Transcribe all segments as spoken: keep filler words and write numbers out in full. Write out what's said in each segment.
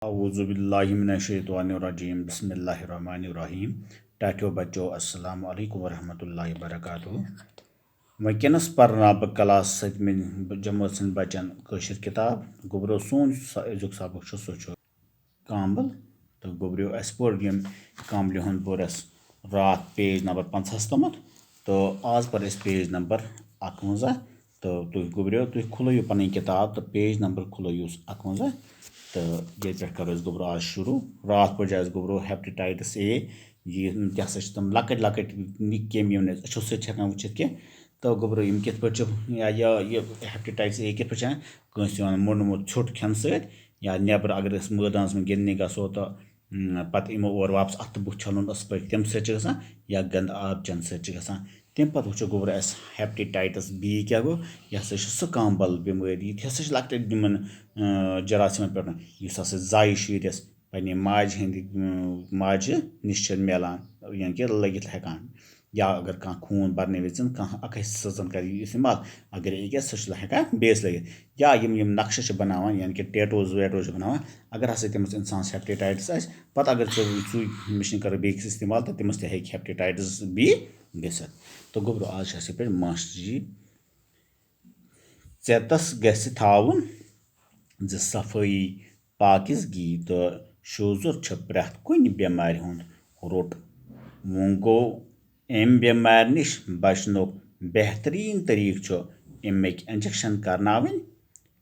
اعوذ باللہ من الشیطان الرجیم، بسم اللہ الرحمن الرحیم۔ ٹاٹھیو بچو، السلام علیکم ورحمۃ اللہ وبرکاتہ۔ وٕنکیٚنَس پرناو بہٕ کلاس سٔتمہِ جمٲژ ہٕنٛدۍ بچن کٲشِر کِتاب۔ گوٚبرو، سون یُس سا أزیُک سبق چھُ، سُہ چھُ کامبل۔ تہٕ گوٚبرو، اَسہِ پوٚر ییٚمہِ کامبلہِ ہُنٛد بُرس راتھ پیج نمبر پنٛژاہَس تامَتھ، تہٕ آز پَرو أسۍ پیج نمبر اَکوَنزاہ۔ تہٕ تُہۍ گوٚبرو، تُہۍ کھُلٲیِو پنٕنۍ کِتاب تہٕ پیج نمبر کھُلٲیِو اَکوَنزاہ۔ تہٕ ییٚتہِ پٮ۪ٹھ کَرو أسۍ گوٚبرو آز شروٗع۔ راتھ پٲٹھۍ چھِ اَسہِ گوٚبرو ہیپیٹایٹس اے، یہِ، یہِ ہسا چھِ تِم لۄکٕٹۍ لۄکٕٹۍ نِکۍ کیٚمۍ، یِم نہٕ أسۍ أچھو سۭتۍ چھِ ہٮ۪کان وٕچھِتھ کینٛہہ۔ تہٕ گوٚبرو، یِم کِتھ پٲٹھۍ چھِ، یا، یا یہِ ہیپیٹایٹس اے کِتھ پٲٹھۍ چھِ اَنان؟ کٲنٛسہِ یِوان موٚنڈمُت ژھیوٚٹ کھٮ۪نہٕ سۭتۍ، یا نٮ۪برٕ اگر أسۍ مٲدانَس منٛز گِنٛدنہِ گژھو تہٕ، م، پَتہٕ یِمو اورٕ واپَس اَتھٕ بُتھ چھَلُن اَصٕل پٲٹھۍ، تَمہِ سۭتۍ چھِ گژھان، یا گنٛدٕ آب چٮ۪نہٕ سۭتۍ چھِ گژھان۔ تَمہِ پَتہٕ وٕچھو گوٚبرو اَسہِ ہیپیٹایٹس بی کیٛاہ گوٚو۔ یہِ ہسا چھِ سُہ کامبل بٮ۪مٲرۍ، یہِ تہِ ہسا چھِ لۄکٹٮ۪ن یِمَن، آ، جراثیٖمَن پٮ۪ٹھ، یُس ہسا زایہِ شُرِس پنٛنہِ ماجہِ ہِنٛدِ، اۭں، ماجہِ نِش چھِ مِلان، یعنی کہِ لٔگِتھ ہٮ۪کان۔ یا اگر کانٛہہ خوٗن بَرنہٕ وِزِ کانٛہہ اَکٕے سٕژَن کَرِ یہِ استعمال، اگر یہِ گژھِ، سُہ چھُ ہٮ۪کان بیٚیِس لٔگِتھ۔ یا یِم، یِم نقشہٕ چھِ بَناوان، یعنی کہِ ٹیٹوز ویٹوز چھِ بَناوان، اگر ہسا تٔمِس اِنسانَس ہیپیٹایٹس آسہِ، پَتہٕ اگر سُہ سُے مِشیٖن کَرو بیٚکِس استعمال، تہٕ تٔمِس تہِ ہیٚکہِ ہیپیٹایٹس بی گٔژھِتھ۔ تہٕ گوٚبرو، آز چھِ اَسہِ یِتھ پٲٹھۍ ماسٹر جی، ژیتس گژھِ تھاوُن زِ صفٲیی، پاکیزگی تہٕ شوٗژُر چھُ پرٛٮ۪تھ کُنہِ بٮ۪مارِ ہُنٛد روٚٹ۔ وۄنۍ گوٚو، اَمہِ بٮ۪مارِ نِش بچنُک بہتریٖن طریٖقہٕ چھُ اَمِکۍ انجیکشن کرناوٕنۍ۔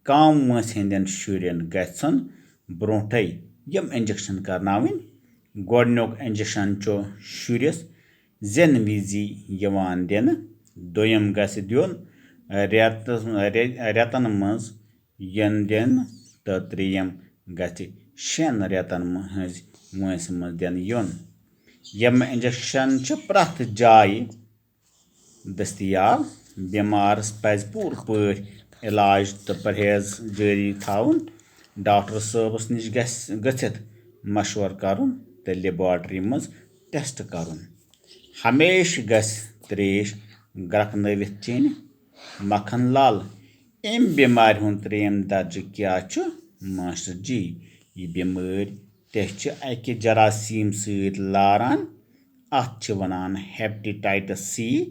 کم وٲنٛسہِ ہٕنٛدٮ۪ن شُرٮ۪ن گژھن برونٛٹھے یِم انجیکشن کرناوٕنۍ۔ گۄڈٕنیُک انجیکشن چھُ شُرِس زٮ۪نہٕ وِزِ یِوان دِنہٕ۔ دوٚیِم گژھِ دیُن رٮ۪تس، رٮ۪-، رٮ۪تن منٛز یِن دِنہٕ تہٕ ترٛیٚیِم گژھِ شٮ۪ن رٮ۪تن ہٕنٛزِ وٲنٛسہِ منٛز دِنہٕ یُن۔ یِم انجیکشن چھِ پرٛٮ۪تھ جایہِ دٔستیاب۔ بٮ۪مارس پزِ پوٗرٕ پٲٹھۍ علاج تہٕ پرہیز جٲری تھاوُن۔ ڈاکٹر صٲبس نِش گژھِ، گٔژھِتھ مشورٕ کرُن تہٕ لیبارٹری منٛز ٹیسٹ کرُن۔ ہمیشہٕ گژھِ تریش گرٛکنٲوِتھ چیٚنۍ۔ مکھن لال، اَمہِ بٮ۪مارِ ہُنٛد ترٛیٚیِم درجہٕ کیٛاہ چھُ؟ ماسٹر جی، یہِ بٮ۪مٲرۍ تہِ چھِ اَکہِ جراثیٖم سۭتۍ لاران۔ اَتھ چھِ وَنان ہیپیٹایٹس سی،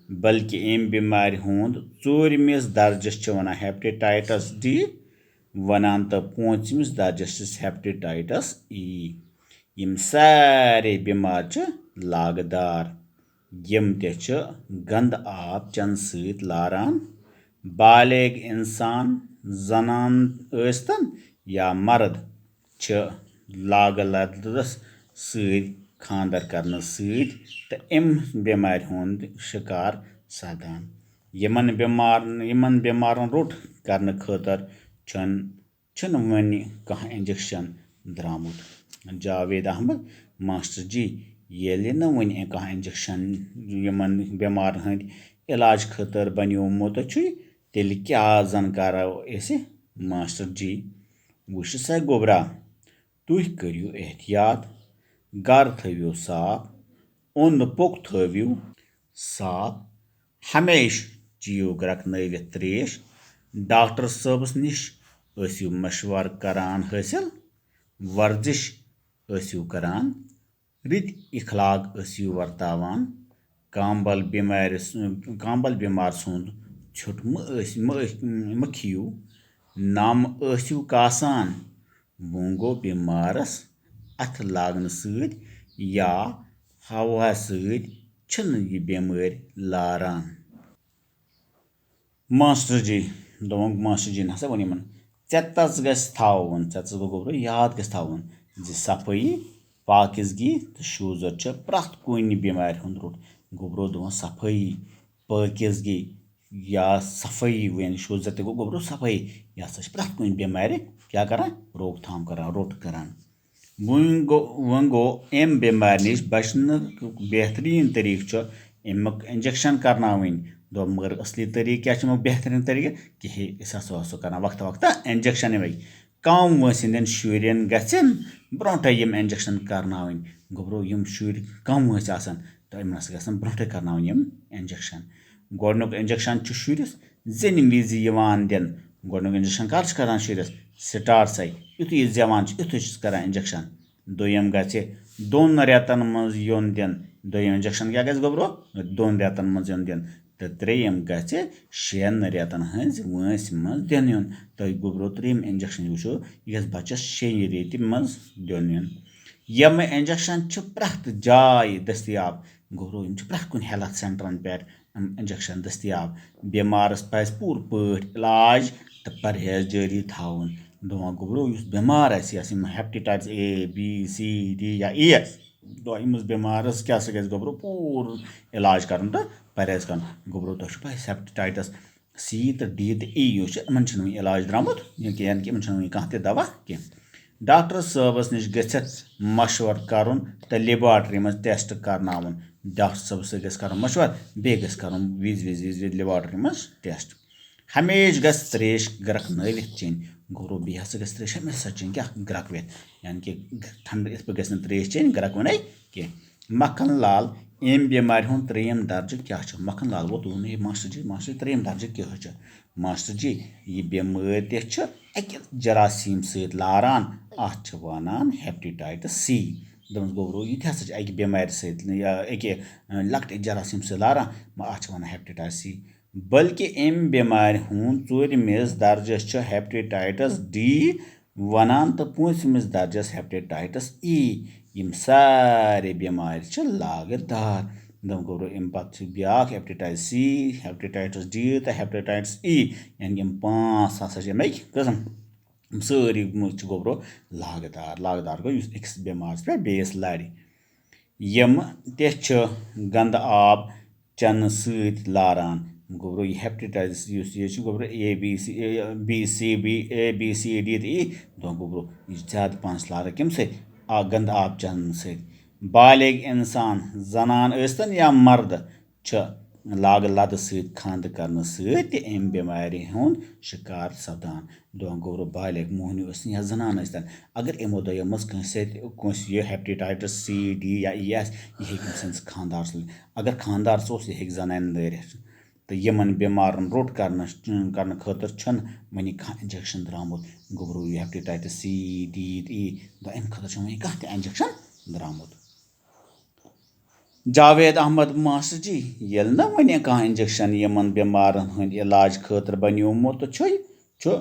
بلکہِ اَمہِ بٮ۪مارِ ہُنٛد ژوٗرمِس درجَس چھِ وَنان ہیپیٹایٹس ڈی وَنان تہٕ پوٗنٛژمِس درجَس چھِس ہیپیٹایٹس ای۔ یِم سارے بٮ۪مارِ چھِ لاگہٕ دار۔ یِم تہِ چھِ گنٛدٕ آب چٮ۪نہٕ سۭتۍ لاران۔ بالغ اِنسان، زنان ٲسۍتن یا مرد، چھِ لاگہٕ لدس سۭتۍ خانٛدر کرنہٕ سۭتۍ تہٕ اَمہِ بٮ۪مارِ ہُنٛد شِکار سپدان۔ یِمن بٮ۪مارن، یِمن بٮ۪مارن روٚٹ کرنہٕ خٲطرٕ چھُنہٕ چھُنہٕ وُنہِ کانٛہہ انجیکشن درٛامُت۔ جاوید احمد، ماسٹر جی، ییٚلہِ نہٕ وُنہِ کانٛہہ انجیکشن یِمن بٮ۪مارن ہٕنٛدۍ علاج خٲطرٕ بنیومُت چھُے، تیٚلہِ کیٛاہ زن کرو أسۍ؟ ماسٹر جی، وٕچھ سا گوٚبرا، تُہۍ کٔرِو احتیاط، گرٕ تھٲوِو صاف، اوٚنٛد پوٚک تھٲوِو صاف، ہمیشہٕ چیٚیِو گرٛکنٲوِتھ ترٛیش، ڈاکٹر صٲبس نِش ٲسِو مشورٕ کران حٲصِل، ورزش ٲسِو کران، رٕتۍ اخلاق ٲسِو ورتاوان، کامبل بٮ۪مارِ س-، کامبل بٮ۪مار سُنٛد ژھیوٚٹ مہٕ ٲسۍ، مہٕ ٲسۍ، مہٕ کھیٚیِو، نم ٲسِو کاسان۔ وۄنۍ گوٚو بٮ۪مارس اَتھٕ لاگنہٕ سۭتۍ یا ہوا سۭتۍ چھِنہٕ یہِ بٮ۪مٲرۍ لاران۔ ماسٹر جی، دوٚپُن ماسٹر جی نہ سا ووٚن یِمن، ژےٚ تَس گژھِ تھاوُن، ژےٚ تَس گوٚو گوٚبرو یاد گژھِ تھاوُن زِ صفٲیی، پاکیزگی تہٕ شوٗژر چھِ پرٛٮ۪تھ کُنہِ بٮ۪مارِ ہُنٛد روٚٹ۔ گوٚبرو دوٚپُن صفٲیی، پٲکیزگی یا صفٲیی، یعنی شوٗژر تہِ گوٚو گوٚبرو صفٲیی، یہِ ہسا چھِ پرٛٮ۪تھ کُنہِ بٮ۪مارِ کیٛاہ کران؟ روک تھام کران، روٚٹ کران۔ وۄنۍ گوٚو، وۄنۍ گوٚو اَمہِ بٮ۪مارِ نِش بچنُک بہتریٖن طریٖقہٕ چھُ اَمیُک انجیکشن کرناوٕنۍ۔ دوٚپ، مگر اصلی طریٖقہٕ کیٛاہ چھُ اَمیُک بہتریٖن طریٖقہٕ؟ کہِ ہے، أسۍ ہسا اوسو کران وقتہٕ وقتہٕ انجیکشن اَمِکۍ۔ کم وٲنٛسہِ ہٕنٛدٮ۪ن شُرٮ۪ن گژھن برونٛٹھے یِم انجیکشن کرناوٕنۍ۔ گوٚبرو، یِم شُرۍ کم وٲنٛسہِ آسن، تہٕ یِمن ہسا گژھن برونٛٹھے کرناوٕنۍ یِم انجیکشن۔ گۄڈٕنیُک انجیکشن چھُ شُرِس زٮ۪نہِ وِزِ یِوان دِنہٕ۔ گۄڈٕنیُک انجیکشن کر چھِ کران شُرِس؟ سٹارسے، یُتھُے یہِ زٮ۪وان چھُ، یُتھُے چھُس کران انجیکشن۔ دوٚیِم گژھِ دۄن رٮ۪تن منٛز یُن دِنہٕ۔ دوٚیِم انجیکشن کیٛاہ گژھِ گوٚبرو؟ دۄن رٮ۪تن منٛز یُن دِنہٕ۔ تہٕ ترٛیٚیِم گژھِ شٮ۪ن رٮ۪تن ہٕنٛزِ وٲنٛسہِ منٛز دِنہٕ یُن۔ تۄہہِ گوٚبرو ترٛیٚیِم انجیکشن وٕچھو، یہِ گژھِ بچس شیٚیہِ ریٚتہِ منٛز دِنہٕ یُن۔ یِم انجیکشن چھِ پرٛٮ۪تھ جایہِ دٔستیاب۔ گوٚبرو، یِم چھِ پرٛٮ۪تھ کُنہِ ہیلتھ سینٹرن پٮ۪ٹھ یِم انجیکشن دٔستیاب۔ بٮ۪مارس پزِ پوٗرٕ پٲٹھۍ علاج تہٕ پرہیز جٲری تھاوُن۔ دپان گوٚبرو، یُس بٮ۪مار آسہِ، یس یِم hepatitis A, B, C, D یا ای آسہِ، دپان أمِس بٮ۪مارس کیٛاہ سا گژھِ گوٚبرو؟ پوٗرٕ علاج کرُن تہٕ پرہیز کرُن۔ گوٚبرو، تۄہہِ چھُ پاے، ہیپیٹائٹس سی تہٕ ڈی تہٕ ای یُس چھُ، یِمن چھُنہٕ وُنہِ علاج درٛامُت کینٛہہ، یعنی کہِ یِمن چھُنہٕ وُنہِ کانٛہہ تہِ دوا کینٛہہ۔ ڈاکٹر صٲبس نِش گٔژھِتھ مشورٕ کرُن تہٕ لیبارٹری منٛز ٹیسٹ کرناوُن۔ ڈاکٹر صٲبس سۭتۍ گژھِ کرُن مشورٕ، بیٚیہِ گژھِ کرُن وِزِ وِزِ وِزِ وِزِ لیبارٹری منٛز ٹیسٹ۔ ہمیشہِ گژھِ ترٛیش گرٛکنٲوِتھ چیٚنۍ۔ گوٚبرو، بیٚیہِ ہسا گژھِ ترٛیش ہمیشہِ سۄ چیٚنۍ کیٛاہ؟ گرٛکوِتھ، یعنی کہِ ٹھنڈٕ یِتھ پٲٹھۍ گژھِ نہٕ ترٛیش چیٚنۍ گرٛکوٕنے کینٛہہ۔ مکھن لال، اَمہِ بٮ۪مارِ ہُنٛد ترٛیٚیِم درجہٕ کیٛاہ چھُ؟ مکھن لال ووت، دوٚپُن، "ہے ماسٹر جی، ماسٹر جی، ترٛیٚیِم درجہٕ کیٛاہ چھُ؟" ماسٹر جی، یہِ بٮ۪مٲرۍ تہِ چھِ اَکہِ جراثیم سۭتۍ لاران، اَتھ چھِ وَنان ہیپیٹائٹس سی۔ دوٚپمَس، "گوٚبرو، یہِ تہِ ہسا چھِ اَکہِ بٮ۪مارِ سۭتۍ یا اَکہِ، اَ، لۄکٹہِ جراثیم سۭتۍ لاران، مگر اَتھ چھِ وَنان ہیپیٹائٹس سی۔" بلکہِ اَمہِ بٮ۪مارِ ہُنٛد ژوٗرمِس درجس چھُ ہیپیٹائٹس ڈی وَنان تہٕ پوٗنٛژمِس درجس ہیپیٹائٹس ای۔ یِم سارے بٮ۪مارِ چھِ لاگہٕ دار۔ دوٚپُن، گوٚبرو، اَمہِ پتہٕ چھِ بیٛاکھ ہیپیٹائٹس سی، ہیپیٹائٹس ڈی تہٕ ہیپیٹائٹس ای۔ یعنی یِم پانٛژھ ہسا چھِ اَمِکۍ قٕسم۔ یِم سٲری چھِ گوٚبرو لاگہٕ دار۔ لاگہٕ دار گوٚو یُس أکِس بٮ۪مارس پٮ۪ٹھ بیٚیِس لَرِ۔ یِم تہِ چھِ گنٛدٕ آب چٮ۪نہٕ سۭتۍ لاران۔ گوٚبرو، یہِ ہیپیٹائٹس یُس یہِ چھُ، گوٚبرو، A B C, A B C B, A B C D تہٕ ای، دوٚپُن، گوٚبرو، یہِ چھُ زیادٕ پہنس لاران کَمہِ سۭتۍ؟ آ، گنٛدٕ آب چٮ۪نہٕ سۭتۍ۔ بالغ انسان، زنان ٲسۍتن یا مرد، چھِ لاگہٕ لدٕ سۭتۍ خانٛدٕ کرنہٕ سۭتۍ تہِ اَمہِ بٮ۪مارِ ہُنٛد شِکار سپدان۔ دوٚپُن، گوٚبرو، بالغ موہنیو ٲسۍتن یا زنان ٲسۍتن، اگر یِمو دۄیو منٛز کٲنٛسہِ سۭتۍ، کٲنٛسہِ یہِ ہیپیٹائٹس سی، ڈی یا ای آسہِ، یہِ ہیٚکہِ أمۍ سٕنٛدِس خانٛدارس لٔگِتھ۔ اگر خانٛدار سُہ اوس، یہِ ہیٚکہِ زنانہِ لٲرِتھ۔ تہٕ یِمن بٮ۪مارن روٚٹ کرنس، کرنہٕ خٲطرٕ چھُنہٕ وُنہِ کانٛہہ انجیکشن درٛامُت۔ گوٚبرو، یہِ ہیپیٹائٹس سی، ڈی تہٕ ای، دوٚپُن، اَمہِ خٲطرٕ چھُنہٕ وُنہِ کانٛہہ تہِ انجیکشن درٛامُت۔ جاوید احمد، ماسٹر جی، ییٚلہِ نہٕ وُنہِ کانٛہہ انجیکشن یِمن بٮ۪مارن ہٕنٛدِ علاج خٲطرٕ بنیومُت چھُے، چھُ،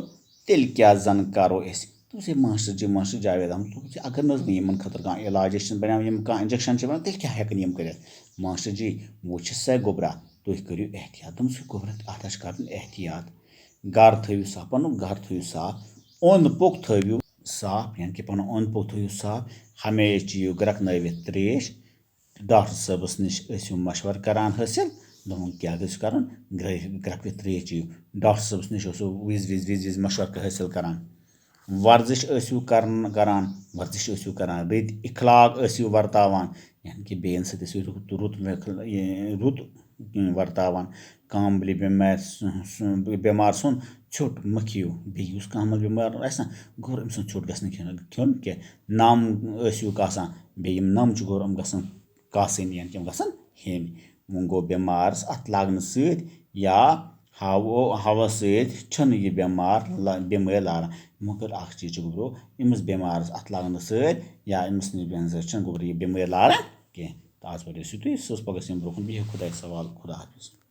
تیٚلہِ کیٛاہ زن کرو أسۍ؟ دوٚپُس، ہے ماسٹر جی، ماسٹر جاوید احمد، دوٚپُس، ہے اگر نہٕ حظ وۄنۍ یِمن خٲطرٕ کانٛہہ علاج، أسۍ چھِنہٕ بناوان، یِم کانٛہہ انجیکشن چھِ بنان، تیٚلہِ کیٛاہ ہٮ۪کن یِم کٔرِتھ؟ ماسٹر جی، وُچھ سا گوٚبرا، تُہۍ کٔرِو احتیاط۔ دوٚپمَس، ہے گوٚبرا، اَتھ حظ چھِ کرُن احتیاط۔ گرٕ تھٲیِو صاف، پنُن گرٕ تھٲیِو صاف، اوٚنٛد پوٚک تھٲیِو صاف، یعنی کہِ پنُن اوٚنٛد پوٚک تھٲیِو صاف، ہمیشہِ چیٚیِو گرٛکنٲوِتھ ترٛیش۔ ڈاکٹر صٲبس نِش ٲسِو مشورٕ کران حٲصِل، دوٚپُن، کیٛاہ گژھِ کرُن؟ گرٛ-، گرٛکوِتھ ترٛیش چیٚیِو۔ ڈاکٹر صٲبس نِش اوسُو وِزِ وِزِ، وِزِ وِزِ مشورٕ حٲصِل کران۔ ورزش ٲسِو کرن-، کران، ورزش ٲسِو کران، رٕتۍ اخلاق ٲسِو ورتاوان، یعنی کہِ بیٚین سۭتۍ ٲسِو رُت، رُت، یہِ رُت ورتاوان۔ کانٛہہ بٮ۪مارِ س-، س-، بٮ۪مار سُنٛد ژھیوٚٹ مہٕ کھیٚیِو۔ بیٚیہِ یُس کانٛہہ ما بٮ۪مار آسہِ نا، گوٚبُر أمۍ سُنٛد ژھیوٚٹ گژھِ نہٕ کھیوٚن، کھیوٚن کینٛہہ۔ نَم ٲسِو کاسان، بیٚیہِ یِم نَم چھِ، گوٚبُر، یِم گژھن کاسٕنۍ، یعنی کہِ یِم گژھن ہیٚنۍ۔ وۄنۍ گوٚو بٮ۪مارَس اَتھٕ لاگنہٕ سۭتۍ یا ہَو-، ہَوا سۭتۍ چھُنہٕ یہِ بٮ۪مار لا-، بٮ۪مٲرۍ لاران۔ مگر اَکھ چیٖز چھُ، گوٚبرو، أمِس بٮ۪مارَس اَتھٕ لاگنہٕ سۭتۍ یا أمِس نِش بیٚہنہٕ سۭتۍ چھُنہٕ، گوٚبرو، یہِ بٮ۪مٲرۍ لاران کینٛہہ۔ تہٕ آز پَتہٕ ٲسِو تُہۍ سٕژ پَگاہ سٕنٛدِ برٛونٛہہ کُن۔ بِہِو خۄدایَس حوالہٕ۔ خۄدا حافظ۔